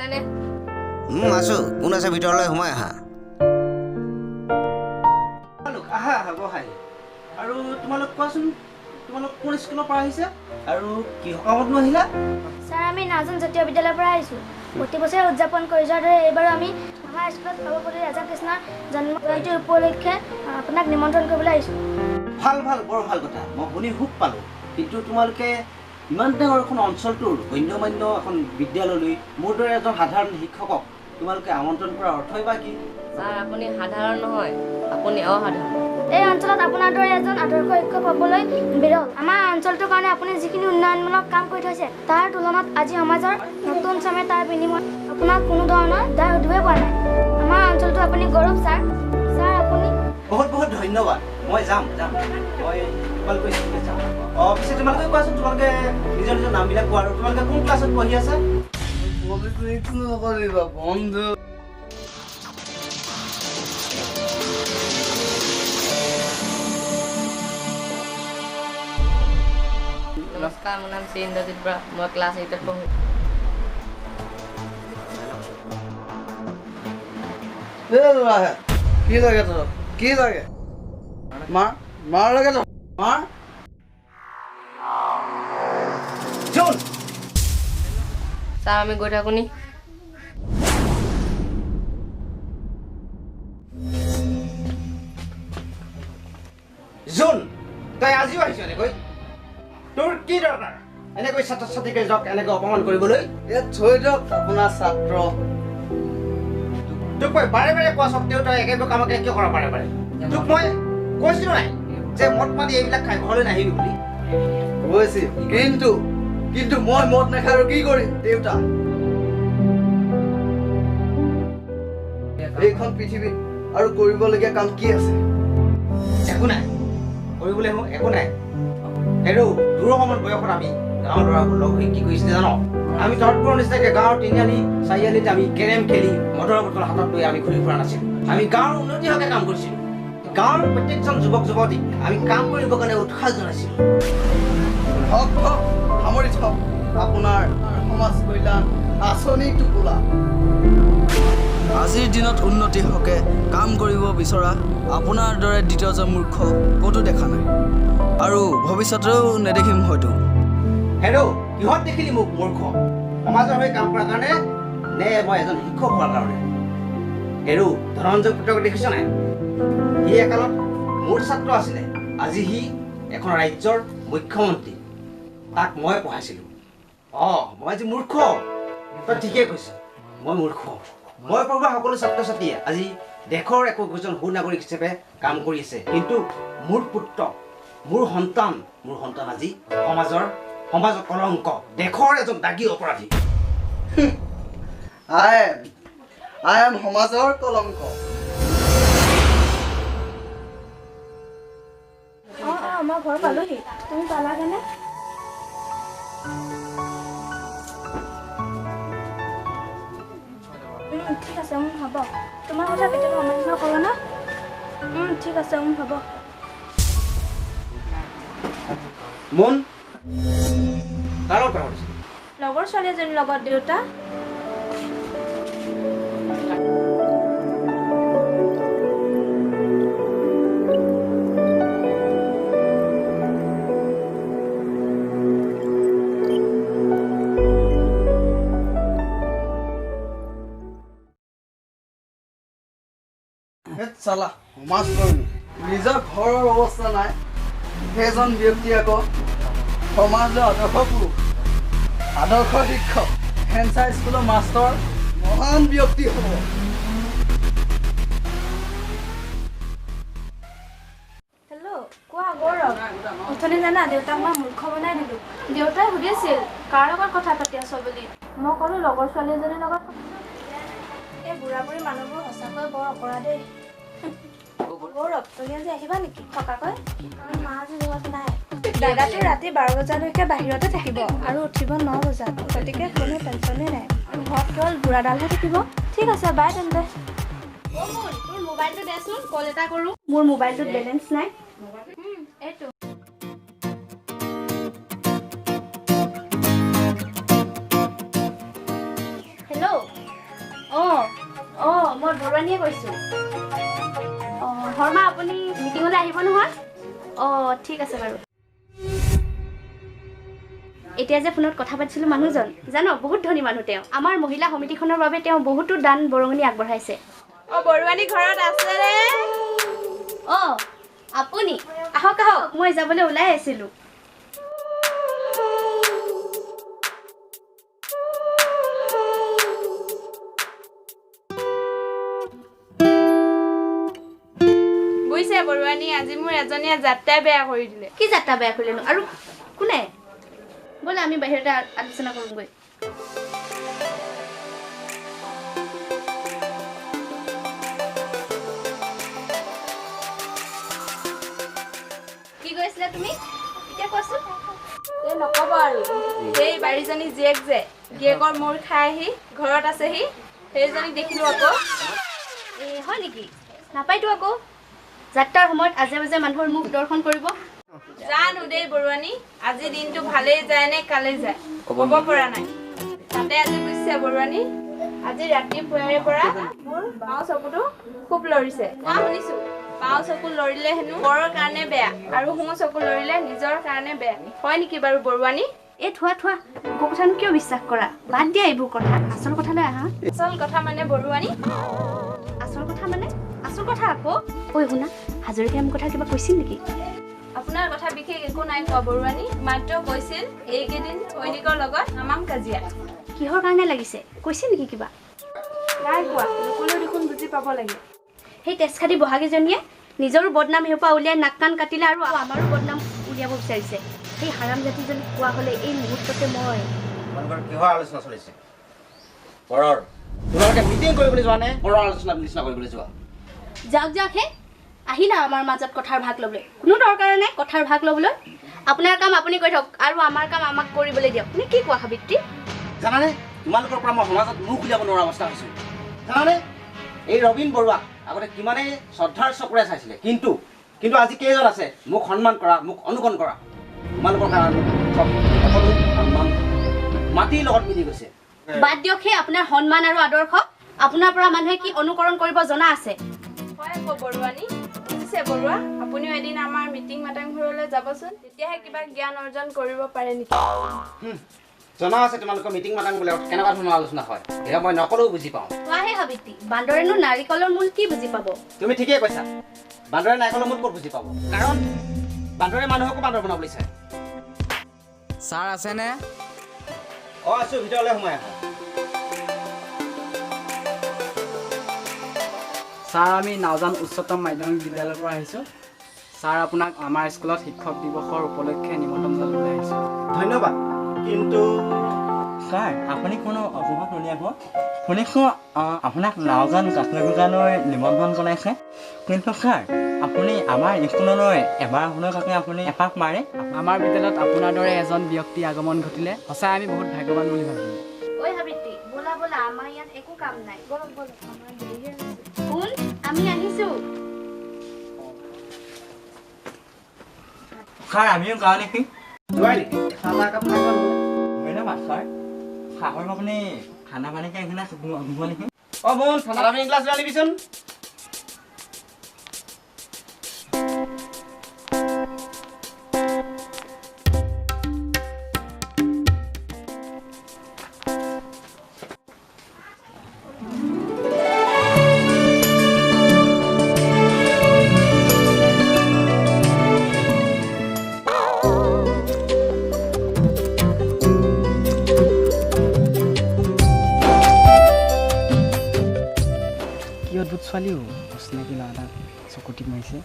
আছেনে? আছো। কোন আছে, ভিতৰলৈ সোমাই আহা। তোমালোক আহা আহা, বহাই। আৰু তোমালোক কোৱাচোন, তোমালোক কোন স্কুলৰ পৰা আহিছা আৰু কি সকামতনো আহিলা? ছাৰ, আমি নাজন জাতীয় বিদ্যালয়ৰ পৰা আহিছোঁ। প্ৰতি বছৰে উদযাপন কৰি যোৱাৰ দৰে এইবাৰো আমি আমাৰ স্কুলত সৰ্বপল্লী ৰাধাকৃষ্ণৰ জন্ম জয়ন্তী উপলক্ষে আপোনাক নিমন্ত্ৰণ কৰিবলৈ আহিছোঁ। ভাল ভাল, বৰ ভাল কথা, মই শুনি সুখ পালোঁ। কিন্তু তোমালোকে ইমান ডাঙৰ এখন অঞ্চলটোৰ গণ্যমান্য এখন বিদ্যালয়লৈ মোৰ দৰে এজন সাধাৰণ শিক্ষকক তোমালোকে আমন্ত্ৰণ কৰাৰ অৰ্থই বা কি? ছাৰ, আপুনি সাধাৰণ নহয়, আপুনি অসাধাৰণ। এই অঞ্চলত আপোনাৰ দৰে এজন আদৰ্শ শিক্ষক পাবলৈ বিৰল। আমাৰ অঞ্চলটোৰ কাৰণে আপুনি যিখিনি উন্নয়নমূলক কাম কৰি থৈছে, তাৰ তুলনাত আজি সমাজৰ নতুন চামে তাৰ বিনিময়ত আপোনাক কোনো ধৰণৰ দায় সুধিবই পৰা নাই। আমাৰ অঞ্চলটো আপুনি গৌৰৱ ছাৰ। ছাৰ, আপুনি বহুত বহুত ধন্যবাদ। মই যাম যাম, মই তোমালোকৰ স্কুললৈ যাম। অঁ, পিছে তোমালোকে কোৱাচোন, তোমালোকে নিজৰ নিজৰ নামবিলাক কোৱা আৰু তোমালোকে কোন ক্লাছত পঢ়ি আছা? পলিটিক্স নকৰিবা বন্ধু। নমস্কাৰ, মোৰ নাম শ্ৰী ইন্দ্ৰজিৎ বৰা, মই ক্লাছ 8ত পঢ়োঁ। এই ল'ৰাহে, কি লাগে তহঁতক? কি লাগে? মাৰ মাৰ লাগে তহঁতক? মাৰ। জোন। ছাৰ, আমি গৈ থাকোঁ নি? জোন, তই আজিও আহিছ এনেকৈ? তোৰ কি দৰকাৰ এনেকৈ ছাত্ৰ ছাত্ৰীকেইজনক এনেকৈ অপমান কৰিবলৈ? ইয়াত থৈ দিয়ক আপোনাৰ ছাত্ৰ। তোক মই বাৰে বাৰে কোৱা সত্ত্বেও তই একেবোৰ কামকে কিয় কৰা বাৰে বাৰে? তোক মই কৈছিলো নাই যে মদ পানী এইবিলাক খাই ঘৰলৈ নাহিবি বুলি? কৈছিল, কিন্তু কিন্তু মই মদ নাখাই আৰু কি কৰিম দেউতা? এইখন পৃথিৱীত আৰু কৰিবলগীয়া কাম কি আছে? একো নাই কৰিবলৈ, একো নাই। হেৰৌ, তোৰ সমান বয়সত আমি গাঁৱৰ ল'ৰাবোৰ লগ হৈ কি কৰিছিলে জান? আমি তহঁতবোৰৰ নিচিনাকৈ গাঁৱৰ তিনিআলি চাৰিআলিত আমি কেৰেম খেলি মদৰ বটল হাতত লৈ আমি ঘূৰি ফুৰা নাছিলোঁ। আমি গাঁৱৰ উন্নতিৰ হকে কাম কৰিছিলোঁ। গাঁৱৰ প্ৰত্যেকজন যুৱক যুৱতীক আমি কাম কৰিবৰ কাৰণে উৎসাহ জনাইছিলোঁ। হক হক, সামৰি থওক আপোনাৰ সমাজ কল্যাণ আঁচনি টোপোলা। আজিৰ দিনত উন্নতিৰ হকে কাম কৰিব বিচৰা আপোনাৰ দৰে দ্বিতীয়জন মূৰ্খ ক'তো দেখা নাই আৰু ভৱিষ্যতেও নেদেখিম হয়তো। হেৰৌ, কিহত দেখিলি মোক মূৰ্খ? সমাজৰ হৈ কাম কৰাৰ কাৰণে নে মই এজন শিক্ষক হোৱাৰ কাৰণে? হেৰৌ, ধনঞ্জয় পুত্ৰক দেখিছ নাই? সি একালত মোৰ ছাত্ৰ আছিলে, আজি সি এখন ৰাজ্যৰ মুখ্যমন্ত্ৰী। তাক মই পঢ়াইছিলোঁ। অঁ, মই আজি মূৰ্খ, তই ঠিকেই কৈছ, মই মূৰ্খ। মই পঢ়োৱা সকলো ছাত্ৰ ছাত্ৰীয়ে আজি দেশৰ একো একোজন সুনাগৰিক হিচাপে কাম কৰি আছে, কিন্তু মোৰ পুত্ৰ, মোৰ সন্তান, মোৰ সন্তান আজি সমাজৰ কলংক, দেশৰ এজন দাগী অপৰাধী। I am সমাজৰ কলংক। অঁ অঁ, মই ঘৰ পালোহি, তুমি পালাগেনে? ঠিক আছে, হ'ব। তোমাৰ কথা কেতিয়াবা অমান্য কৰোঁ ন? ঠিক আছে, হ'ব। মন, কাৰ লগত কথা পাতিছিলি? লগৰ ছোৱালী এজনীৰ লগত দেউতা। চালা সমাজকৰ্মী, নিজৰ ঘৰৰ অৱস্থা নাই, সেইজন ব্যক্তি আকৌ সমাজৰ আদৰ্শ পুৰুষ, আদৰ্শ শিক্ষক, হেঞ্চা স্কুলৰ মাষ্টৰ, মহান ব্যক্তি হ'ব। হেল্ল', কোৱা গৌৰৱ। অথনি জানা দেউতাক মই মূৰ্খ বনাই দিলোঁ। দেউতাই সুধিছিল কাৰ লগত কথা পাতি আছ বুলি। মই ক'লো লগৰ ছোৱালী এজনীৰ লগত। এই বুঢ়া বুঢ়ী মানুহবোৰ সঁচাকৈ বৰ অকৰা দেই। গৌৰৱ, তুমি আজি আহিবা নেকি থকাকৈ? মা আজি ঘৰত নাই। দাদাটো ৰাতি 12 বজালৈকে বাহিৰতে থাকিব আৰু উঠিব 9 বজাত, গতিকে কোনো টেনশ্যনেই নাই। ঘৰত কেৱল বুঢ়াডালহে থাকিব। ঠিক আছে, বাই তেন্তে। তোৰ মোবাইলটো দেচোন, কল এটা কৰোঁ। মোৰ মোবাইলটোত বেলেঞ্চ নাই। এইটো। হেল্ল', অঁ অঁ, মই বৰুৱানীয়ে কৈছোঁ। অঁ শৰ্মা, আপুনি মিটিঙলৈ আহিব নহয়? অঁ ঠিক আছে বাৰু। এতিয়া যে ফোনত কথা পাতিছিলোঁ মানুহজন, জান বহুত ধনী মানুহ তেওঁ। আমাৰ মহিলা সমিতিখনৰ বাবে তেওঁ বহুতো দান বৰঙণি আগবঢ়াইছে। অঁ বৰুৱানী ঘৰত আছেনে? অঁ আপুনি আহক আহক, মই যাবলৈ ওলাই আছিলোঁ। বুজিছে বৰুৱানী, আজি মোৰ এজনীয়ে যাত্ৰাই বেয়া কৰি দিলে। কি যাত্ৰা বেয়া কৰিলেনো আৰু কোনে? ব'লা আমি বাহিৰতে আলোচনা কৰোঁগৈ। কি কৈছিলা তুমি এতিয়া কোৱাচোন? এই নক'ব আৰু, সেই বাৰীজনী জীয়েক যে গিয়েকৰ মূৰ খাই আহি ঘৰত আছেহি, সেইজনীক দেখিলোঁ আকৌ। এই হয় নেকি? নাপায়তো আকৌ, যাত্ৰাৰ সময়ত আজে বাজে মানুহৰ মুখ দৰ্শন কৰিব। জানো দেই বৰুৱানী, আজি দিনটো ভালেই যায় নে কালেই যায় ক'ব পৰা নাই। তাতে আজি বুজিছে বৰুৱানী, আজি ৰাতিপুৱাৰে পৰা মোৰ বাওঁ চকুটো খুব লৰিছে। কোৱা শুনিছোঁ, বাওঁ চকু লৰিলে হেনো বৰৰ কাৰণে বেয়া আৰু সোঁ চকু লৰিলে নিজৰ কাৰণে বেয়া। হয় নেকি বাৰু বৰুৱানী? এই থোৱা থোৱা, লোকৰ কথানো কিয় বিশ্বাস কৰা? বাদ দিয়া এইবোৰ কথা, আচল কথালৈ আহা। আচল কথা মানে বৰুৱানী? আচল কথা মানে আচল কথা আকৌ। ঐ শুনা, হাজৰিকাই মোৰ কথা কিবা কৈছিল নেকি? আপোনাৰ কথা বিশেষ একো নাই কোৱা বৰুৱানী, মাত্ৰ কৈছিল এইকেইদিন সৈনিকৰ লগত তামাম কাজিয়া। কিহৰ কাৰণে লাগিছে কৈছিল নেকি কিবা? নাই কোৱা, নক'লেও দেখোন বুজি পাব লাগে। সেই তেজখাদি বহাগীজনীয়ে নিজৰো বদনাম সেইপা উলিয়াই নাক কাণ কাটিলে আৰু আমাৰো বদনাম উলিয়াব বিচাৰিছে। সেই হাৰাম জাতিজনীক কোৱা হ'লে এই মুহূৰ্ততে মই। তোমালোকৰ কিহৰ আলোচনা চলিছে? বৰৰ তোমালোকে মিটিং কৰিবলৈ যোৱা নে বৰৰ আলোচনা নিচিনা কৰিবলৈ যোৱা? যাওক যাওক হে, আহিলা আমাৰ মাজত কথাৰ ভাগ ল'বলৈ। কোনো দৰকাৰ নাই কথাৰ ভাগ ল'বলৈ। আপোনাৰ কাম আপুনি কৰি থাকক আৰু আমাৰ কাম আমাক কৰিবলৈ দিয়ক। নে কি কোৱা সাবিত্ৰী? জানানে তোমালোকৰ পৰা মই সমাজত মুখ উলিয়াব নোৱাৰা অৱস্থা হৈছোঁ। জানানে এই ৰবীন বৰুৱাক আগতে কিমানেই শ্ৰদ্ধাৰ চকুৰে চাইছিলে, কিন্তু কিন্তু আজি কেইজন আছে মোক সন্মান কৰা, মোক অনুকৰণ কৰা? তোমালোকৰ কাৰণে চব সকলো সন্মান মাটিৰ লগত মিলি গৈছে। বাদ দিয়ক সেই আপোনাৰ সন্মান আৰু আদৰ্শ। আপোনাৰ পৰা মানুহে কি অনুকৰণ কৰিব জনা আছে। হয় আকৌ বৰুৱানী। বুজিছে বৰুৱা, আপুনিও এদিন আমাৰ মিটিং মাটাং ঘৰলৈ যাবচোন, তেতিয়াহে কিবা জ্ঞান অৰ্জন কৰিব পাৰে নেকি। জনা আছে তোমালোকৰ মিটিং মাটাং বোলে কেনেকুৱা ধৰণৰ আলোচনা হয়, এয়া মই নকলেও বুজি পাওঁ। কোৱাহে সাবিত্ৰী, বান্দৰেনো নাৰিকলৰ মূল কি বুজি পাব? তুমি ঠিকেই কৈছা, বান্দৰে নাৰিকলৰ মূল ক'ত বুজি পাব? কাৰণ বান্দৰে মানুহকো বান্দৰ বনাবলৈ চায়। ছাৰ আছেনে? অঁ আছোঁ, ভিতৰলৈ সোমাই আহা। ছাৰ আমি নাওজান উচ্চতম মাধ্যমিক বিদ্যালয়ৰ পৰা আহিছোঁ। ছাৰ আপোনাক আমাৰ স্কুলত শিক্ষক দিৱসৰ উপলক্ষে নিমন্ত্ৰণ জনাবলৈ আহিছোঁ। ধন্যবাদ, কিন্তু ছাৰ আপুনি কোনো অজুহাত উলিয়াব। শুনিছোঁ আপোনাক নাওজান প্ৰাথমিক বিদ্যালয়লৈ নিমন্ত্ৰণ জনাইছে, কিন্তু ছাৰ আপুনি আমাৰ স্কুললৈ এবাৰ হ'লেও যাতে আপুনি এপাক মাৰে। আমাৰ বিদ্যালয়ত আপোনাৰ দৰে এজন ব্যক্তি আগমন ঘটিলে সঁচাই আমি বহুত ভাগ্যৱান বুলি ভাবিম। ঐ সাবিত্ৰী, ব'লা ব'লা, আমাৰ ইয়াত একো কাম নাই। ব'লক ব'লক, আমাৰ দেৰি হৈছে। শুন, আমি আহিছোঁ। ছাৰ আমিও যাওঁ নেকি? যোৱাই নেকি? চাহ একাপ খাই যোৱা নহ'লে। ধন্যবাদ ছাৰ। চাহৰ আপুনি ঠাণ্ডা পানী খাই কিনে দিব নেকি? অঁ বোন, ঠাণ্ডা পানী এগিলাচ লৈ আনিবিচোন। কি অদ্ভুত ছোৱালীও, অচিনাকি ল'ৰা এটাক চকু টিপ মাৰিছে।